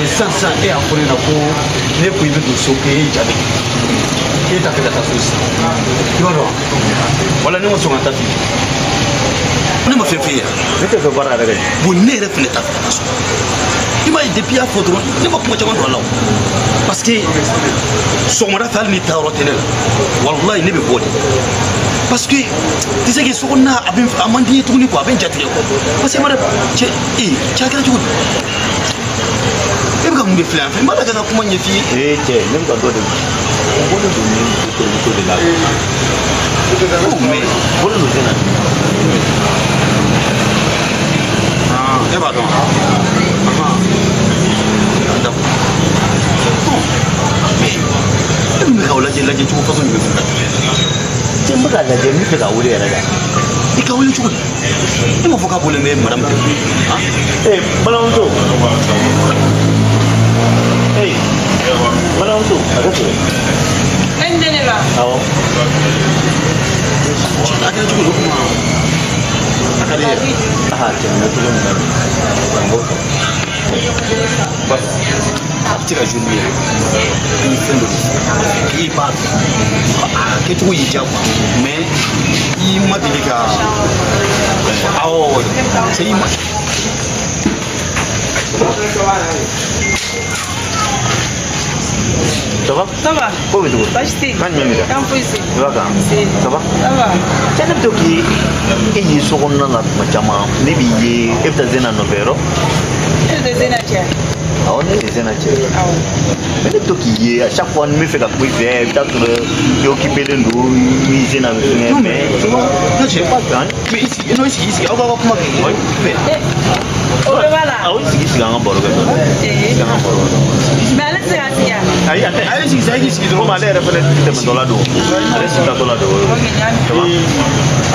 Sisan e y'a fɔ ne ɲɛna ko ne ko i bɛ don so k'e jaabi e t'a fɛ ka taa so sisan i b'a dɔn wala ne ma sɔn ka taa f'i ye ne ma fɛn f'e ye ne tɛ fɛ baara yɛrɛ kɛ bon ne yɛrɛ fɛnɛ t'a fɛ ka taa so i m'a ye depuis i y'a fɔ dɔrɔn ne ma kuma caman don a la o parce que sɔgɔmada fɛ hali ni taayɔrɔ tɛ ne la walayi ne bɛ bɔ de parce que tu sais que so kɔnɔna a bɛ a man di n ye tuguni quoi a bɛ n jatigɛ quoi parce que ma dɛ cɛ ee cɛ a kɛra cogo di e bɛ ka mun de filɛ yan fɛ n b'a la ka n ka kuma ɲɛf'i ye. Ee cɛ ne bɛ ka dɔ de o bɔlen don ni terimuso de la. Oh mais bɔlen don sen na. Ah e b'a dɔn d'accord bon mais e dun bɛ ka o lajɛ cogo façon jumɛn fɛ. Cɛ n bɛ k'a lajɛ n bɛ fɛ k'a wele yɛrɛ de. I ka wele cogo di e m'a fɔ k'a bɔlen bɛ madame tɛ. Ee balimamuso. Ee balimamuso a ka sɔrɔ. E ni ne la. Awɔ. A kɛra cogo di o kuma a ka di ye. Aa cɛ nin bɛ cogo min na n b'o fɔ. A bɛ se ka jouer ye ni fɛn dɔ i b'a a kɛcogo y'i diya quoi mais i ma deli ka awɔ c'est i ma. Ça va? Ça va. Ko bɛ cogo di? Baasi tɛ yen. Kan jumɛn b'i la? Kan foyi tɛ yen. I b'a kan? Si. Ça va? Ça va. Cɛ ne bɛ to k'i e ye so kɔnɔna la tuma caman ne b'i ye e bɛ taa Zena nɔfɛ yɔrɔ? Ne de tɛ Zena cɛ. Awɔ ne de Zena cɛ. Awɔ. Mais ne bɛ to k'i ye à chaque fois n bɛ fɛ ka kuma i fɛ i bɛ taa sɔrɔ i occupé len don ni Zena bɛ fɛngɛ mais tu vois Non cɛ pas kan. Mais i sigi non i sigi aw b'aw ka kuma kɛ. Oui. Mais O bɛɛ b'a la. Awɔ i sigi an ka baro kɛ dɔɔni. Ee. Sigi an ka baro kɛ dɔɔni. Mais ale tɛ se ka sigi yan. Ayi a tɛ. A ye sigi sa i k'i sigi dɔrɔn. Komi ale yɛrɛ fɛnɛ tɛmɛtɔla don. Ale sigilatɔla don. Ok, n y'a mɛn. Ça va?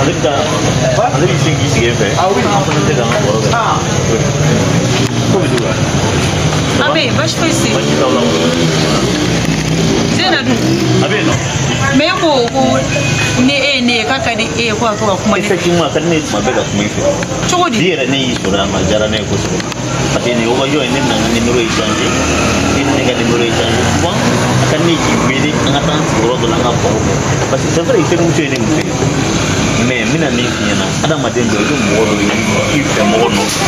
Ale bɛ taa ale bɛ se k'i sigi e fɛ. Ah oui. An fana tɛ k'an ka baro kɛ. Ah. Ko bɛ cogo di? An bɛ yen baasi foyi tɛ yen. Baasi t'aw la. Zena dun. A bɛ yen nɔ. Mais e ko ko ni e ye ne ye k'a ka di e ye ko a to ka kuma ne fɛ. Effectivement a ka di ne ye tuma bɛɛ ka kuma i fɛ. Cogo Bi di? yɛrɛ ne y'i sɔrɔ yan a diyara ne ye kosɛbɛ. Parce que nin occasion ye ne nana n ka numéro échanger. Ne ni ne ka numéro échanger souvent a ka di ne ye k'i wele an ka taa an sigi yɔrɔ dɔ la an ka baro kɛ. Parce que c'est vrai i terimuso ye ne muso ye. Mais n bɛna min f'i ɲɛna adamaden dɔ i bɛ mɔgɔ dɔ ye i fɛ mɔgɔ nɔfɛ.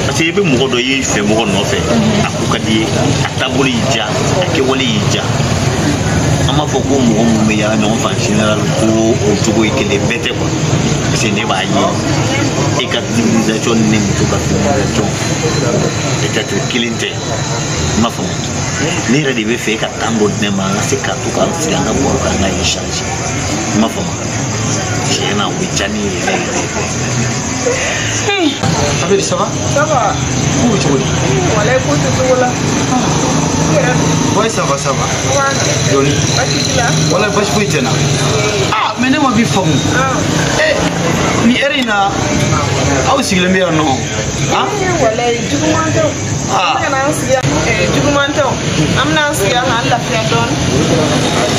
Parce que i bɛ mɔgɔ dɔ ye i fɛ mɔgɔ nɔfɛ a ko ka di i ye a taabolo y'i diya a kɛwale y'i diya an b'a fɔ ko mɔgɔ minnu bɛ yaala ɲɔgɔn fɛ en général ko o cogo ye kelen bɛɛ tɛ quoi parce que ne b'a ye e ka civilisation ni ne muso ka civilisation peut-être kelen tɛ i m'a faamu ne yɛrɛ de bɛ fɛ e ka temps dɔ di ne ma an ka se ka to k'an sigi an ka baro kɛ an ka échanger i m'a faamu tiɲɛ na o bɛ diya ne ye yɛrɛ yɛrɛ. Abedi ça va? Ça va. Ko bɛ cogo di? Walayi ko tɛ cogo la. I yɛrɛ dun? Ouais ça va ça va. Wa Dɔɔni. baasi t'i la? Walayi baasi foyi tɛ n na. Ah mais ne ma bi faamu. Ah. Eh nin heure in na aw sigilen bɛ yan nɔ. Ah Walayi juguman tɛ o. Ah. An bɛ ka n'an sigi yan. Juguman tɛ o. An bɛna an sigi yan k'an lafiya dɔɔni.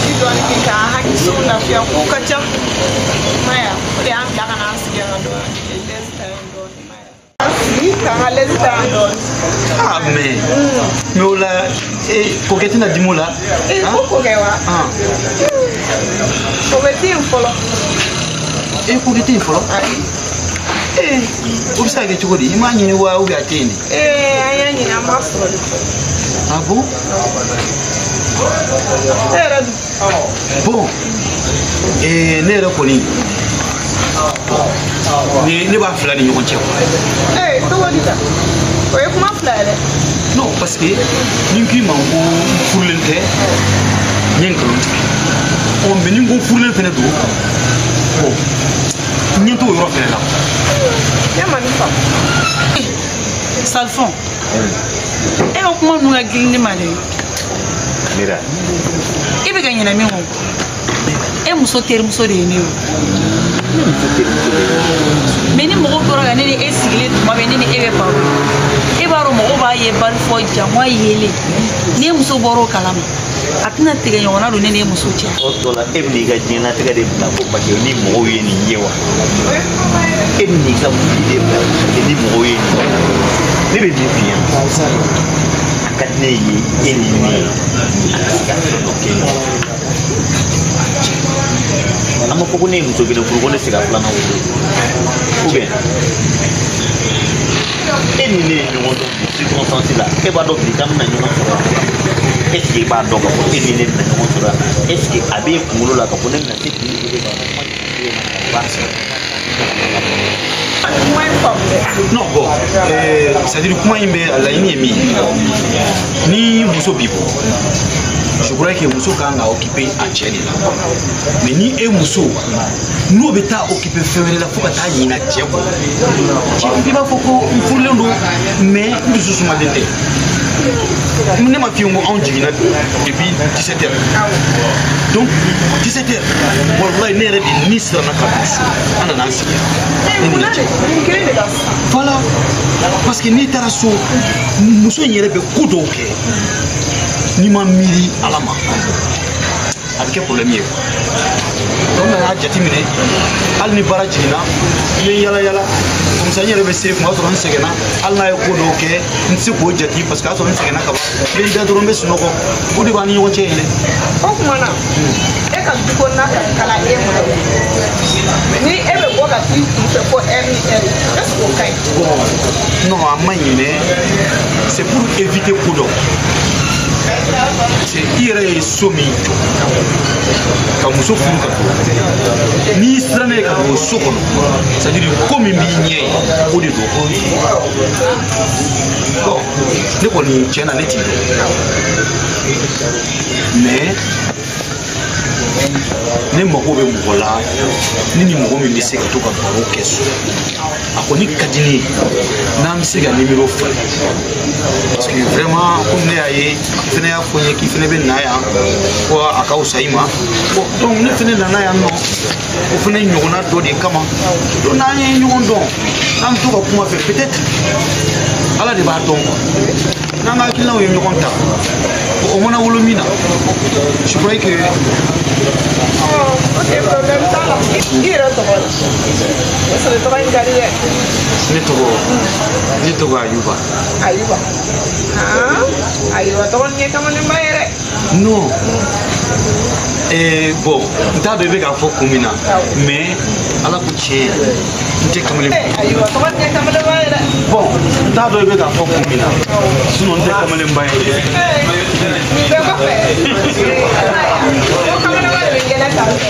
Ji dɔɔni min k'an hakiliw lafiya kow ka ca. I m'a ye wa? O de y'an bila ka n'an sigi yan ka dɔɔni. Lɛsi ta yan dɔɔni. I m'a ye wa? An sigi k'an ka lɛsi ta yan dɔɔni. Ah mais o la eh kokɛ tɛna dimi o la. Ee ko ko kɛ wa? Ah. O bɛ te yen fɔlɔ. E ko de tɛ yen fɔlɔ? Ayi. Ee, o bɛ se ka kɛ cogo di? I m'a ɲini wa ou bien a tɛ yen de? Ee, an y'a ɲini an m'a sɔrɔ de fɔlɔ. Ah bon? E yɛrɛ dun? Bon, ee ne yɛrɛ kɔni ne b'a fila ni ɲɔgɔn cɛ quoi. Ee, cogo di tan? O ye kuma fila ye dɛ. Non, parce que ni n k'i ma ko n furulen tɛ, n ye nkalon tigɛ. Ɔ mais ni n ko n furulen fɛnɛ don, bon, n ɲɛ t'o yɔrɔ fɛnɛ la. Ne ma nin faamu. Salifɔn, e ka kuma ninnu ka girin ne ma dɛ. Mira. E bɛ ka ɲinɛ min kɔ, e muso terimuso de ye ne ye o. Ne muso terimuso de ye. Mais ni mɔgɔw tora ka ne ni e sigilen tuma bɛɛ ne ni e bɛ baro la, e b'a dɔn mɔgɔw b'a ye bari fɔ jama yelen. N'e muso bɔra o kalama, a tɛna tigɛ ɲɔgɔnna don ne ni e muso cɛ. O tɔ la e bɛn'i ka diɲɛlatigɛ de bila ko parce que ni mɔgɔw ye nin ye wa? E bɛn'i ka vie de bila parce que ni mɔgɔw ye nin ye. Ne bɛ min f'i ɲɛna, a ka di ne ye e ni ne a ka se ka fɛn dɔ kɛ ɲɔgɔn fɛ. An ma fɔ ko ne ye muso kelen furu ko ne tɛ se ka filanan furu. Ou bien e ni ne ye ɲɔgɔn dɔn bi circonstance la, e b'a dɔn bi k'an bɛna ɲɔgɔn sɔrɔ yan. Est ce que i b'a dɔn k'a fɔ e ni ne bɛna ɲɔgɔn sɔrɔ yan? Est ce que a b'e kunkolo la k'a fɔ ne bɛna se k'i wele ka kuma ɲɛfɔ e ɲɛna ba sɔrɔ? Kuma in faamu dɛ. Non, bon, c'est à dire kuma in bɛ a laɲini ye min ye, ni muso b'i bɔ, je crois que muso kan ka occuper a cɛ de la. Mais ni e muso n'o bɛ taa occuper fɛn wɛrɛ la fo ka taa ɲina cɛ kɔ, cɛ i b'a fɔ ko n furulen don mais n dusu sumalen tɛ. Ne ma f'i ye ko anw jiginna depuis 17 heures. Donc 17 heures, walayi ne yɛrɛ de ni siranna ka don so, an nana an sigi yan. Ee, munna de? Mun kelen de la sisan? Voilà, parce que n'i taara so, muso in yɛrɛ bɛ ko dɔw kɛ n'i ma miiri Ala ma, a bɛ kɛ problème ye quoi. Donc n nana jateminɛ, hali ni baara jiginna, n bɛ yala yala comme ça n yɛrɛ bɛ se kuma sɔrɔ n sɛgɛnna, hali n'a ye ko dɔw kɛ n tɛ se k'o jate parce que a y'a sɔrɔ n sɛgɛnna ka ban, n bɛ n da dɔrɔn n bɛ sunɔgɔ, o de b'an ni ɲɔgɔn cɛ yen dɛ. O tuma na, e ka du kɔnɔna ka kalan e ma, ni e bɛ bɔ ka t'i kun fɛ ko heure ni heure, est ce que o ka ɲi? Bon, non, a man ɲi mais c'est pour éviter ko dɔ. Parce que i yɛrɛ ye so min jɔ ka muso furu ka don, n'i siranna ye ka don so kɔnɔ, c'est à dire ko min b'i ɲɛ ye o de don. Bon, ne kɔni tiɲɛ na ne t'i dɔn, mais ne mago bɛ mɔgɔ la ne ni mɔgɔ min bɛ se ka to ka baro kɛ so. A kɔni ka di ne ye n'an bɛ se ka nimero falen, parce que vraiment komi ne y'a ye i fana y'a fɔ n ye k'i fana bɛ na yan ko a ka fisa i ma. Bon, donc ne fana nana yan nɔ o fana ɲɔgɔnna dɔ de kama. Donc n'an ye ɲɔgɔn dɔn, n'an bɛ to ka kuma fɛ, peut-être Ala de b'a dɔn quoi. N'an ka hakilinaw ye ɲɔgɔn ta, o mana wolo min na, je crois que. Ok, problème t'a la. I yɛrɛ tɔgɔ la? O sɔrɔ tɔgɔ in ka di dɛ. Ne tɔgɔ Ayuba. Ayuba. Ayuba tɔgɔ nin ye kamalenba ye dɛ. Non. Bon, n t'a dɔn i bɛ k'a fɔ kun min na, mais Ala ko tiɲɛ, n tɛ kamalen. Ayiwa, tɔgɔ nin ye kamalenba ye dɛ. Bon, n t'a dɔn i bɛ k'a fɔ kun min na, sinon n tɛ kamalenba ye dɛ. Nin bɛɛ kɔfɛ, ko kamalenba de bɛ yɛlɛ tan tɔ.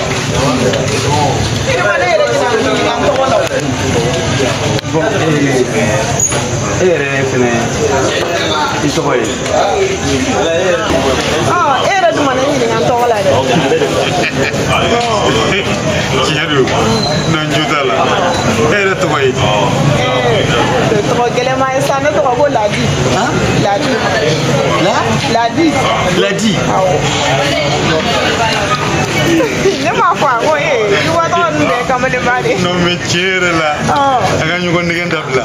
E de ma ne yɛrɛ ɲininka n tɔgɔ la o. Bon, e yɛrɛ fɛnɛ i tɔgɔ ye? E yɛrɛ dun ma ne ɲininka n tɔgɔ la dɛ. Tiɲɛ don, n'an jo t'a la. E yɛrɛ tɔgɔ ye? Tɔgɔ gɛlɛman ye sa, ne tɔgɔ ko Ladi. Ladi. La? Ladi. Ladi. Awɔ. Ne m'a fɔ a ko ee juguya tɔgɔ ninnu bɛɛ ye kamalenba de ye. Non mais tiɲɛ yɛrɛ la, a ka ɲɔgɔn nɛgɛn dabila.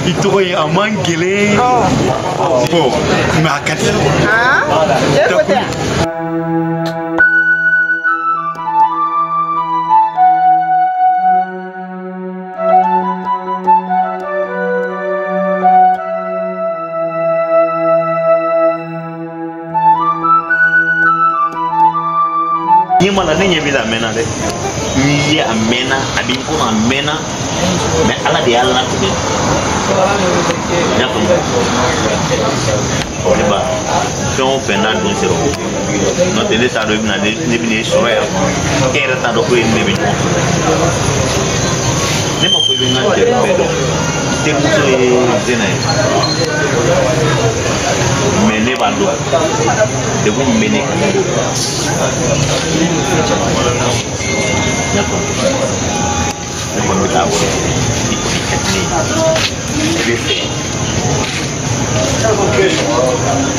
I tɔgɔ ye a man gɛlɛn. Bon, mais a ka di. E ko tɛ yan. Ɲɛ ma la ne ɲɛ b'i la a mɛnna dɛ. N'i ye a mɛnna a b'i komi a mɛnna mais Ala de y'a latigɛ. I y'a faamu? Ne ba fɛn o fɛn n'a don sera o n'o tɛ ne t'a dɔn i bɛna ne bɛna e sɔrɔ yan e yɛrɛ t'a dɔn ko e ni ne bɛ ɲɔgɔn fɛ. Ne ma fɔ i bɛ n ka jɛni bɛɛ dɔn. Terimuso ye Zena ye mais ne b'a dɔn degun min bɛ ne kan ne b'o dɔn. I y'a faamu? Ne kɔni bɛ taa wolo i kɔni ka di ne ye ne bɛ fɛ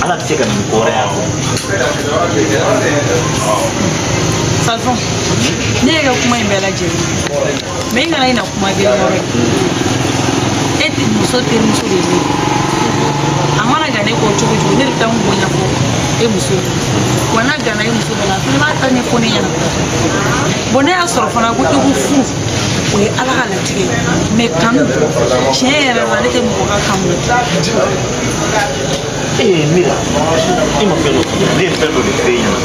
Ala bɛ se ka na ni ko wɛrɛ y'a kɔnɔ. Salifon, ne y'i ka kuma in bɛɛ lajɛlen mais i kana i na kuma gɛlɛn wɛrɛ ye. E tɛ muso terimuso de ye ne ye. A mana gan ne kɔ cogo cogo ne de bɛ taa n bonya fɔ e muso ye. Wa n'a ganna e muso dɔ la a fana b'a ta ɲɛfɔ ne ɲɛna. Bon ne y'a sɔrɔ fana ko i ko furu o ye Ala ka latigɛ ye mais kanu tiɲɛ yɛrɛ la ne tɛ mɔgɔ ka kanu la. Ee Mira, e ma fɛn dɔ f'i ɲɛna ne ye fɛn dɔ de f'e ɲɛna.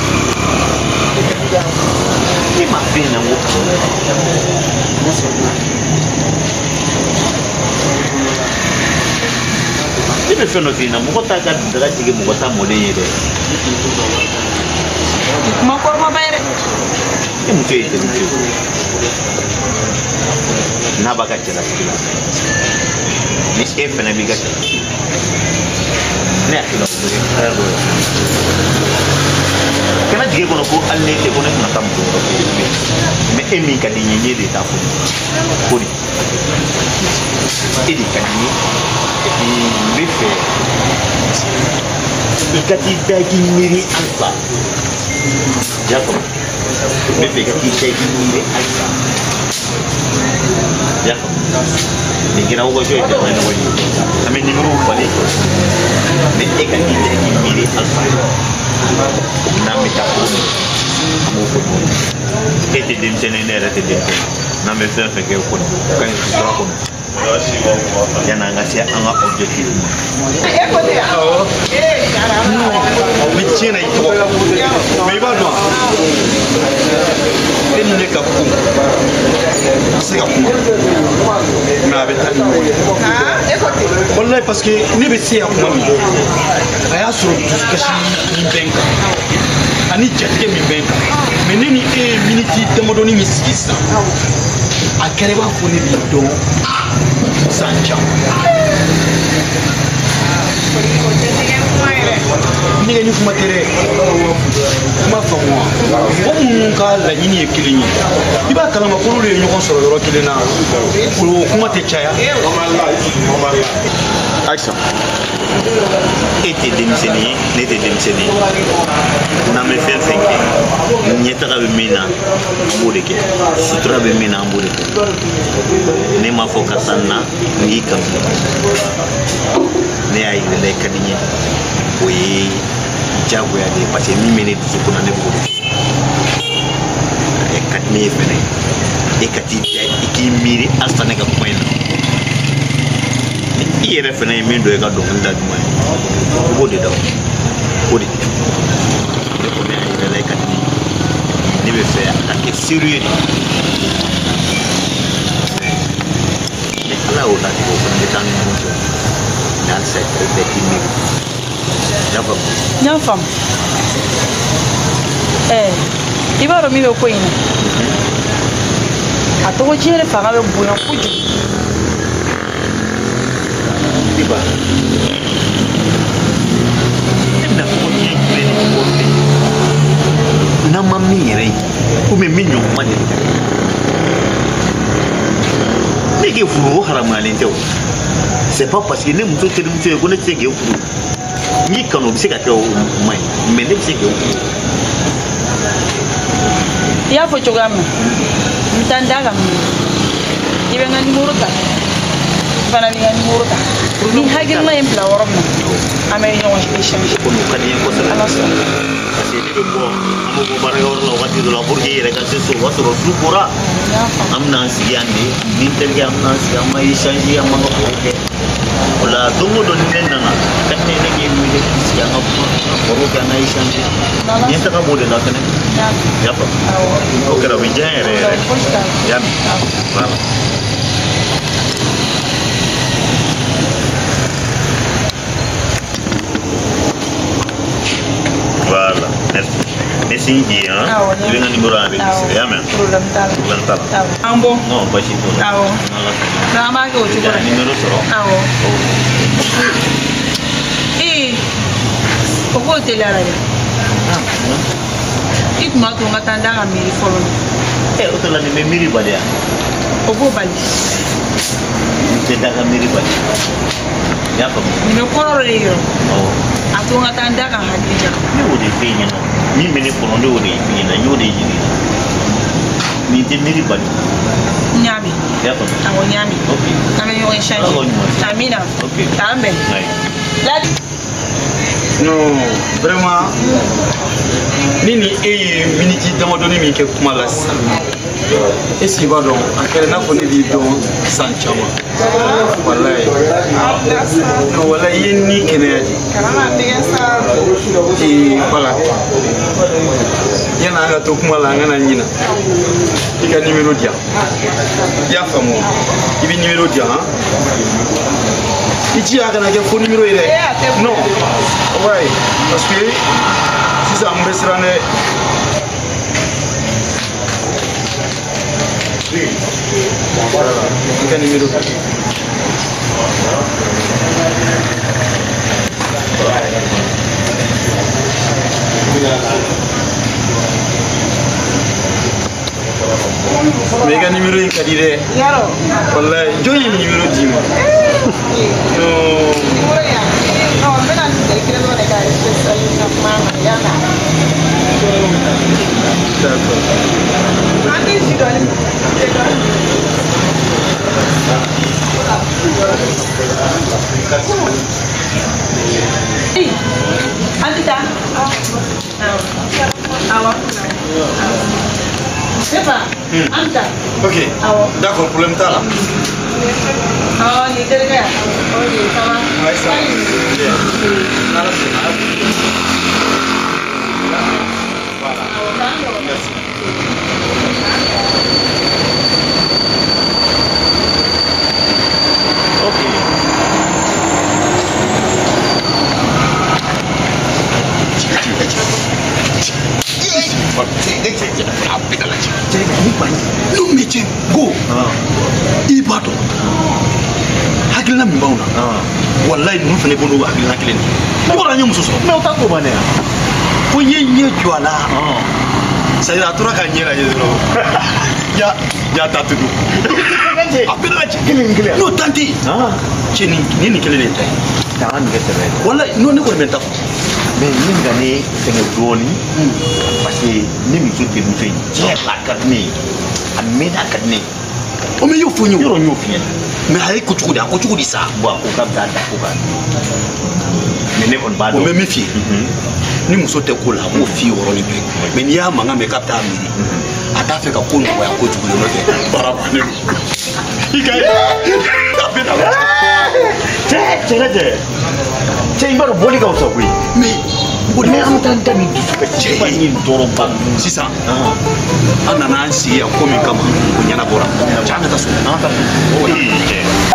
Ne ma f'e ɲɛna n ko kanu. Ne bɛ fɛn dɔ f'i ɲɛna mɔgɔ t'a ka daga jigin mɔgɔ t'a mɔden ye dɛ. Kuma kɔrɔmaba ye dɛ. E muso ye terimuso ye n'a b'a ka cɛlasigi la ni e fɛnɛ b'i ka cɛlasigi la ne hakili la o bɛ kɛ hɛrɛ dɔ ye. Kana jigin e kɔnɔ ko hali ne tɛ ko ne tɛna taa muso wɛrɛ furu mais e min ka di n ye n ye de t'a furu ko de e de ka di n ye et puis n bɛ fɛ i ka t'i da i k'i miiri halisa. I y'a faamu? N bɛ fɛ i ka t'i da i k'i miiri halisa. I y'a faamu? Nin kɛra occasion ye jamana ɲɔgɔn ye an bɛ nimorow falen mais e ka t'i da i k'i miiri halisa. N'an bɛ taa cogo min an b'o fɔ ɲɔgɔn ye. E tɛ denmisɛnnin ye ne yɛrɛ tɛ denmisɛnnin n'an bɛ fɛn fɛn kɛ kɔni o ka ɲi sutura kɔnɔ yanni an ka se an ka objectif ma. Ni tiɲɛ na i tɔgɔ mais i b'a dɔn e ni ne ka ko n se ka kuma mais a bɛ taa ni ɲɔgɔn ye. Walayi parce que ne bɛ se yan kuma min a y'a sɔrɔ dusukasi min bɛ n kan ani jatigɛ min bɛ n kan mais ne ni e ye miniti damadɔni min sigi sisan a kɛra i b'a fɔ ne b'i dɔn san caman. Nɛgɛ ni kuma tɛ dɛ kuma faamu wa mɔgɔ minnu ka laɲini ye kelen ye i b'a kalama ko n'olu ye ɲɔgɔn sɔrɔ yɔrɔ kelen na o kuma tɛ caya. Ayisa e tɛ denmisɛnnin ye ne tɛ denmisɛnnin ye n'an bɛ fɛn fɛn kɛ ɲɛtaga bɛ min na an b'o de kɛ sutura bɛ min na an b'o de kɛ ne m'a fɔ karisa na n k'i kanu ne y'a yir'i la i ka di n ye o ye diyagoya de ye parce que min bɛ ne dusukun na ne b'o de fɔ e ka di ne ye fɛnɛ e ka t'i da i k'i miiri halisa ne ka kuma in na ni i yɛrɛ fɛnɛ ye min don i ka dɔnkili da jumɛn ye i b'o de da o de ne kɔni y'a yir'i la i ka di ne ye ne bɛ fɛ a ka kɛ sérieux de ni Ala y'o latigɛ o fana bɛ taa ni ɲɔgɔn cɛ mais halisa i bɛɛ k'i miiri. I y'a faamu? N y'a faamu. Ɛɛ i b'a dɔn min bɛ ko in na a tɔgɔ tiɲɛ de fanga bɛ bonya kojugu. Ne ba ne bɛna tɔgɔ tiɲɛ jumɛn de fɔ fɛ n'an ma min yɛrɛ ye ou bien min ɲɔgɔn ma deli ka kɛ ne k'e furu o haramuyalen tɛ o c'est pas parce que ne muso terimuso ye ko ne tɛ se k'e furu n y'i kanu o bɛ se ka kɛ o man ɲi mais ne bɛ se k'e furu. I y'a fɔ cogoya min na n bɛ taa n da ka miiri i bɛ n ka nimoro ta n fana bɛ n ka nimoro ta ni hakilina ye n bila yɔrɔ min na an bɛ ɲɔgɔn échanger. O kɔni o ka di n ye kosɛbɛ. Ala sɔnna. Parce que ne bɛ bɔ an bɛ bɔ baarakɛyɔrɔ la wagati dɔ la pour que i yɛrɛ ka se so o b'a sɔrɔ su kora N y'a faamu. an bɛna an sigi yan de ni n terikɛ an bɛna an sigi an b'a échanger an b'an ka kow kɛ. O la don o don ni ne nana ka di ne ye ne k'e wele k'i sigi an ka kuma ka baro kɛ an ka échanger. Ɲɛtaga b'o de la fɛnɛ. I y'a faamu? O kɛra o bɛ diya n yɛrɛ yɛrɛ. I y'a mɛn? Voilà. Voilà, merci. Merci k'i ye han. I bɛ n ka numéro enregistré, i y'a mɛn? Problème t'a la. Problème t'a la. An bɔ. Non, baasi t'o la. Awɔ. N'Ala sɔnna. An b'a kɛ o cogo la. I ka numéro sɔrɔ. Awɔ. Ee, o k'o teliyara dɛ. I tun b'a to n ka taa n da ka miiri fɔlɔ. Ɛ, o tɔ la nin bɛ miiri bali ya? O b'o bali. Nin tɛ da ka miiri bali. I y'a faamu? Nin bɛ kɔrɔ dɔ de yira. Awɔ. A to n ka taa n da ka hakili jagabɔ. Ne y'o de f'e ɲɛna. Min bɛ ne kɔnɔ ne y'o de f'i ɲɛna, n y'o de yir'i la. Nin tɛ miiri bali. N y'a mɛn. I y'a faamu? Awɔ, n y'a mɛn. Ok. An bɛ ɲɔgɔn échanger. Ala k'aw ɲuman se. Amina. Ok. K'an bɛn. Ayi. Ladi. Non, vraiment, ne ni e ye miniti damadɔni min kɛ kuma la sisan, est ce que i b'a dɔn a kɛra i n'a fɔ ne b'i dɔn san caman. Walayi, non, walayi, i ye ni kɛnɛya de. Ee, voilà, yanni an ka to kuma la an kana ɲina, i ka numéro di yan. I y'a faamu? I bɛ numéro di yan han. I jija a kana kɛ fo numéro ye dɛ. Non, ouais, parce que sisan n bɛ siran dɛ. I ka numéro. Mais i ka numéro in ka di dɛ. Walayi, jɔn ye nin numéro d'i ma? Non. D'accord. An tɛ taa. Awɔ. Ne fa, an bɛ taa. Ok. Awɔ. D'accord, problème t'a la. Awɔ, nin terikɛ yan. Ok, ça va. Ouais, ça va. Bien. N'Ala sɔnna. Voilà. Awɔ, k'an bɛn. Merci. Ok. N'o métier go i b'a dɔn hakilina min b'anw na, walayi ninnu fana b'o n'o hakilina kelen de ye. I b'a dɔn an ye muso sɔrɔ. Mais o t'a ko bannen ya. Fo n ye ɲɛ jɔ a la. C'est à dire a tora ka ɲɛ lajɛ dɔrɔn. Ya ya ta tugun. A bɛɛ la cɛ. Kelen kelen. N'o tan tɛ yen. Cɛ nin nin kelen de ta ye. Taa nin kɛ sɛbɛ ye. Walayi n'o ne kɔni bɛ n ta fɔ. Mais min ka ne sɛgɛn dɔɔnin, parce que ne muso terimuso in tiɲɛ yɛrɛ la a ka di ne ye, a mɛnna a ka di ne ye. O mais i y'o fɔ n ye o. Yɔrɔ n y'o f'i ɲɛna. Mais a ye ko cogo di, a ko cogo di sa? Bon, a ko k'a bɛ taa da ko kan, mais ne kɔni b'a O dɔn. bɛ min f'i ye, ni muso tɛ ko la a b'o f'i ye o yɔrɔnin bɛɛ. Mais n'i y'a mankan mɛn k'a bɛ taa miiri, a t'a fɛ ka ko nɔgɔya kojugu de, n'o tɛ baara bannen don. I ka ye a bɛ na. Cɛ cɛ cɛ cɛ, i b'a dɔn bɔli ka fisa koyi. Mais o de Mais an bɛ taa n da ni dusu kasi ba ni tɔɔrɔba ninnu. Sisan an nana an sigi yan ko min kama, o ɲɛnabɔra. Cɛ, an ka taa so. An ka taa so. Ee cɛ.